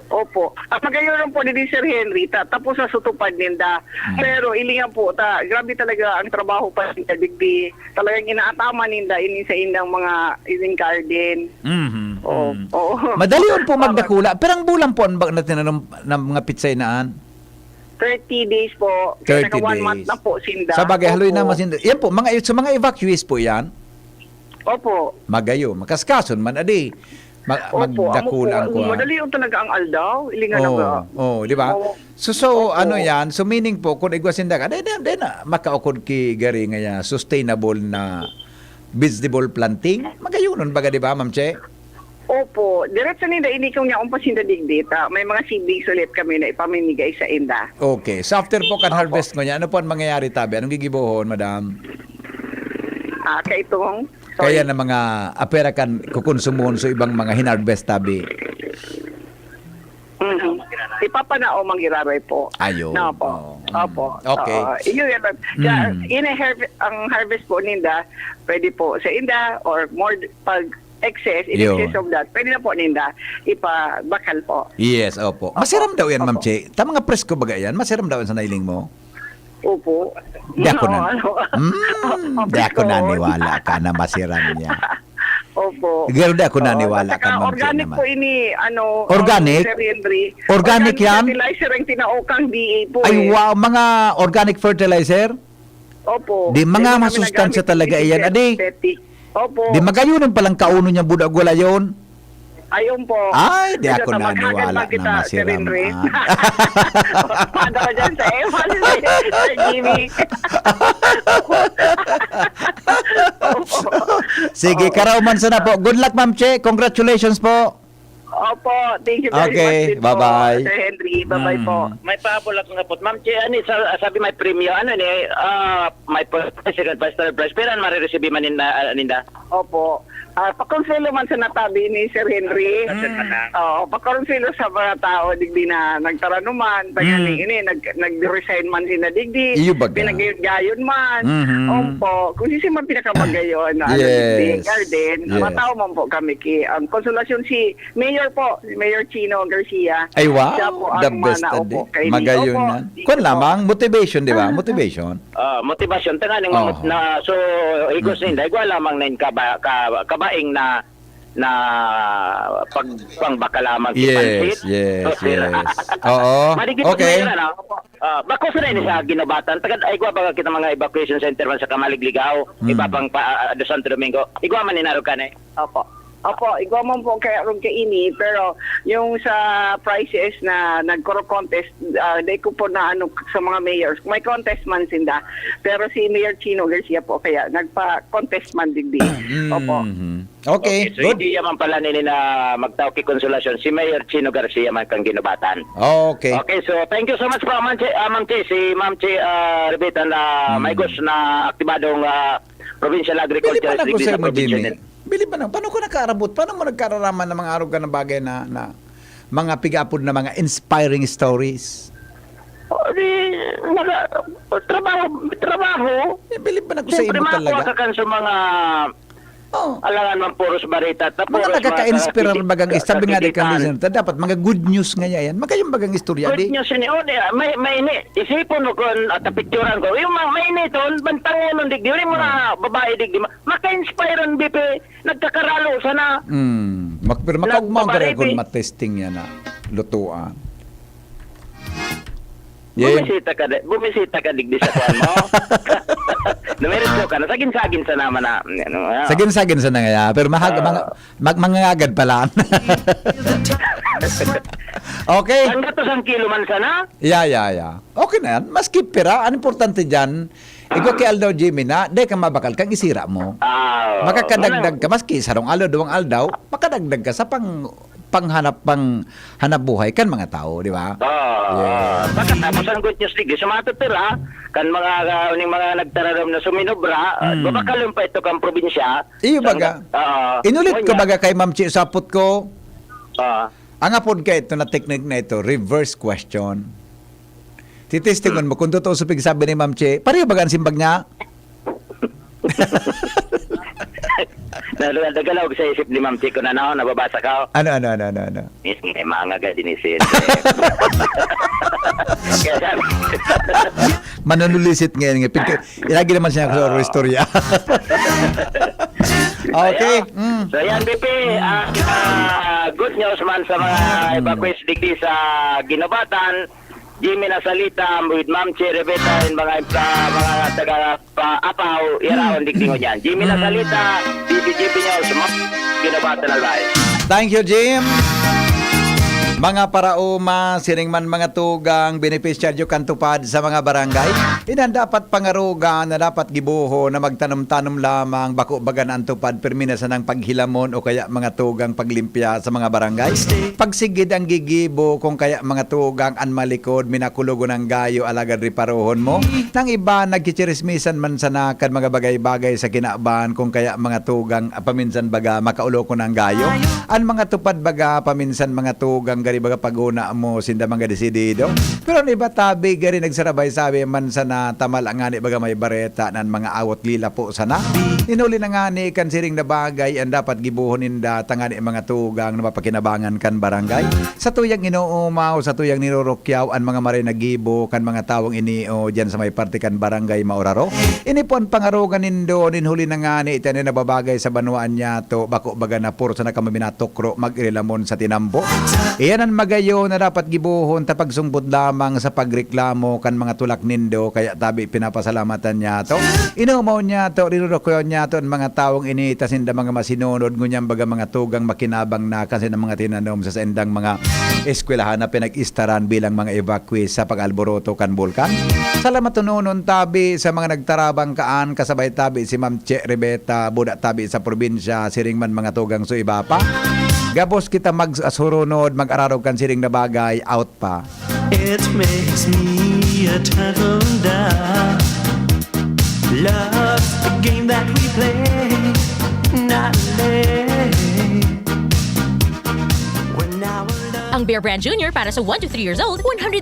Opo. Ang magayon po ni Sir Henry, ta, tapos na sutupad ninda. Mm. Pero ilingan po, ta, grabe talaga ang trabaho pa ninda, digdi. Talagang inaataman ninda ini sa indang mga ining garden. Mhm. Oo. Mm. Oo. Madali yun po Tama. Magdakula. Pero ang bulan po, ang ba- na tinanom ng mga pitsay naan? Thirty days po. Kaya Thirty naka one month days. Na po sinda. Sa bagay, haloy Opo. Naman sinda. Yan po, mga, sa mga evacuees po yan? Opo. Magayo, makaskason man, adi. Ma- Opo, magdakula amo ang po. Kuwan. Madali yung talaga ang aldaw. Ilingan Oo, na ba? oo, di ba? Oo. So, so Opo. Ano yan? So, meaning po, kung igwa sinda ka, di, di, di na, makaukod ki gari ngaya, sustainable na vegetable planting? Magayonon baga, di ba, Ma'am Che? Opo, diretso ninda ini kung yaon pa sinda digdi, ta. May mga seedlings ulit kami na ipamimigay sa inda. Okay. So, after po kan Opo. Harvest ngunyan, ano po ang mangyayari, tabi? Anong gigibohon, madam? Ah, kaitong, Kaya sorry. Na mga apera kan kukonsumon sa ibang mga hinarvest, tabi? Mhm. Ipapanao manggiraray po. Ayun. No, po. Oo. Opo. Okay. Oo. Iyo yan. Kaya, Mm. ini harv- ang harvest po ninda, pwede po sa inda or more pag excess, in Yun. excess of that, pwede na po ninda ipabakal po. Yes, opo. Opo. Masiram daw yan, Ma'am Opo. Che. Tama nga presko baga yan? Masiram daw yan sa nailing mo? Opo. Di ako na, Oo, ano? mm, di ako Opo. Naniwala ka na masiram niya. Opo. Pero di ako Oo, naniwala at saka ka, Ma'am Che, organic naman. po ini, ano, Organic? Sir Henry. Organic yan? Fertilizer ang tinaukang D A po Ay, eh. Wow, mga organic fertilizer? Opo. Di, mga Ito kami masustansya nagamit ng talaga iyan, adi. synthetic. Opo. Di, magayonon palang kauno niya budak wala yon. Ayun po. Ay, di Medyo ako ta-, maghagan naniwala lang kita, na Sir masiram, Henry. ah. Paano ka dyan sa Ewan, Sir Jimmy? Opo. Sige, Oo. Karauman sana po. Good luck, Ma'am Che. Congratulations po. Opo, thank you very Okay, much din bye-bye. po, Sir Henry. Bye-bye po. Mm. May pahabol akong kapot. Ma'am Che, ani, sa, sabi may premyo, ano ni, ah, may first prize, second prize, third prize. Pero ano, marireceive man nin, ah, ninda? Opo. Ah, pakonselo man sa natabi ni Sir Henry. Mm. Oo, pakonselo sa mga tao digdi na nagtaranuman, tanganing Mm. ini, nag, nag-resign man sila digdi, Iyo baga. pinagayod-gayod man. Mhm. Opo, kung sino man pinakamagayon na ano, Yes. digdi, garden, Yes. mataw man po kami ki, ang konsolasyon si Mayor po, si Mayor Chino Garcia. Ay, wow. Siya po ang The best, manao adi. po kay Magayon Opo, yan. dito Kwan po. lamang, motivation, di ba? Ah. Motivation. Ah, motivation. Tanganing Oo. mamut na, so, higos Mm. ninda. Igwa lamang na yung kaba, ka, kabaing na, na pag, pangbaka lamang. Yes, Pansit. yes, So, sila. yes. Oo. Maligid Okay. na yun, ano? Ah, bako sa rin sa Ginobatan. Tagad, ay, igwa baga kita mga evacuation center man sa Kamalig, Ligao. Mm. Iba pang pa, ah, do Santo Domingo. Igwa man ni Narog ka na eh. Opo. Opo, igwa man po kaya ron kaini, pero yung sa prices na nagkoro-contest, ah, di ko po na ano sa mga mayors, may contest man sinda. Pero si Mayor Chino Garcia po kaya nagpa-contest man digdi. Opo. Mhm. Okay, So, good. Hindi naman pala nini na magtao ki konsolasyon. Si Mayor Chino Garcia man kang Ginobatan. Okay. Okay, so thank you so much po, Ma'am Che, ah, Ma'am Che, si Ma'am Che, ah, Rebeta na Hmm. may gusto na aktibadong, ah, provincial Bili agriculture pa lang ko secretary sa'yo sa mo, probinsya Jimmy. din. Bili pa lang. Paano ko nakaarabot? Paano mo nagkararaman ng mga arog ka na bagay na, na mga pigapod na mga inspiring stories? Oh, di, naga, trabaho, trabaho. Eh, bili pa lang ko sa Siyempre, imo makakuha talaga. ka kan sa mga, Oh. Alangan man puros bareta, ta Mga puros mga nakaka-inspirar kaki-, bagang ka-, istorya nga di kakikita. Kang listener, ta dapat mga good news nga yan. Magayong bagang istorya, Good di? News ini, oh, di, may, may ini. Isipon mo kung, ah, tapicturan ko. Yung mga may ini ton, bantangonon, digdi. Yung mga Oh. babae, digdi. Ma-, maka-inspire ang B P. Nagkakaralo sana. Hmm. Mak-, pero Nag-, makaugma ang babae, karera kung bi- matesting yan na lutuan. Yun. Bumisita ka di-, bumisita ka digdi sa kuwan mo. Dumiretso ka na. Sagin-sagin sa naman na, ano, ah. Sagin-sagin sa nangaya. Pero mahag-, Ah. mga, mag-, mangangagad pala. Okay. Ang gatos ang kilo man sana? Ya, ya, ya. Okay na yan. Maski pira, ang importante dyan, igwa ki Aldaw Jimmy na, di ka mabakal kang isira mo. Ah, Makakadagdag manang- ka, maski sarong aldaw, duwang aldaw, makadagdag ka sa pang-, panghanap, panghanap buhay kan mga tao, di ba? Ah, Yes. Pagkatapos ang good news, digdi, sa mga tutira, kan mga, ah, uning mga nagtararam na suminobra, ah, Mm. babakalon pa ito kang probinsya. Iyo, Sa baga. hanggang, ah, Inulit ko, ngunyan. Baga, kay Ma'am Chi, sapot ko. Ah. Ang apod ka ito na technique na ito, reverse question. Titestingon Hmm. mo kung totoo sa pigsabi ni Ma'am Chi. Pareho ba ang simbag niya? Nagalaog sa isip ni Ma'am Chi ko na, no? Nababasa ka, oh. Ano, ano, ano, ano, ano? Yes, may mga nga din isin. Kaya sabi Manunulisit ngayon nga. Pigka-, lagi naman siya sa Ah. istorya. Okay. Ayan. Mm. So, yan, B P, ah, ah, good news man sa mga Mm. evacuees digdi sa Guinobatan. Jimmy Nasalita with Ma'am Cherry Beta and mga, ah, mga taga pa Apaw, iraon digdi ngunyan. Jimmy Mm. Nasalita, B B G P News, Ma'am Guinobatan, Albay. Thank you, Jim. Mga paraoma, siring man mga tugang, benepisyaryo kan tupad sa mga barangay. Iyan dapat pangarogan na dapat gibohon na magtanom-tanom lamang, bako baga na an tupad, pirmi na sanang paghilamon o kaya mga tugang paglimpya sa mga barangay. Pagsigid ang gigibo, kung kaya mga tugang an malikod, minakulogon ang gayo, alagad reparohon mo. Nang iba, nagchichirismisan man sana kan mga bagay-bagay sa kinaban, kung kaya mga tugang, ah, paminsan baga, makaulokon ang gayo. An mga tupad baga, paminsan mga tugang, gari baga paguna mo, sinda mga desidido. Pero an iba tabi, gari nagsarabay-sabay man sana, tamal ang ngani baga may bareta, nan mga awot lilapo sana. Inuli na ngani kan siring na bagay, an dapat gibohon ninda, tangani mga tugang na mapakinabangan kan barangay. Sa tuyang inoomaw, sa tuyang nirurukyaw, an mga maray na gibo kan mga tawong ini o diyan sa may parte kan Barangay Mauraro. Ini po an pangarogan nindo, nin huli na ngani, ito na nababagay sa banwaan niyato, bako baga na puro sana kamo minatukro, mag-irilamon sa tinambo. Iyan an magayo na dapat gibohon ta pagsungbot lamang sa pagreklamo kan mga tulak nindo, kaya tabi pinapasalamatan niyato. Inoomaw niyato, rinurukyaw niyato an mga tawong ini, ta sinda mga masinunod, ngunyan baga mga tugang makinabang na kasi ng mga tinanom sa saindang mga eskwelahan na pinag-istaran bilang mga evacuees sa pag-alboroto kan bulkan. Salamat tononon tabi sa mga nagtarabang kaan, kasabay tabi si Ma'am Che Rebeta, buda tabi sa probinsya, siring man mga tugang sa iba pa. Gabos kita mag-asurunod, mag-ararog kan siring na bagay, out pa. It makes me a turtle dove. Love's the game that we play nightly. When our love Ang Bear Brand Junior para sa one to three years old, one hundred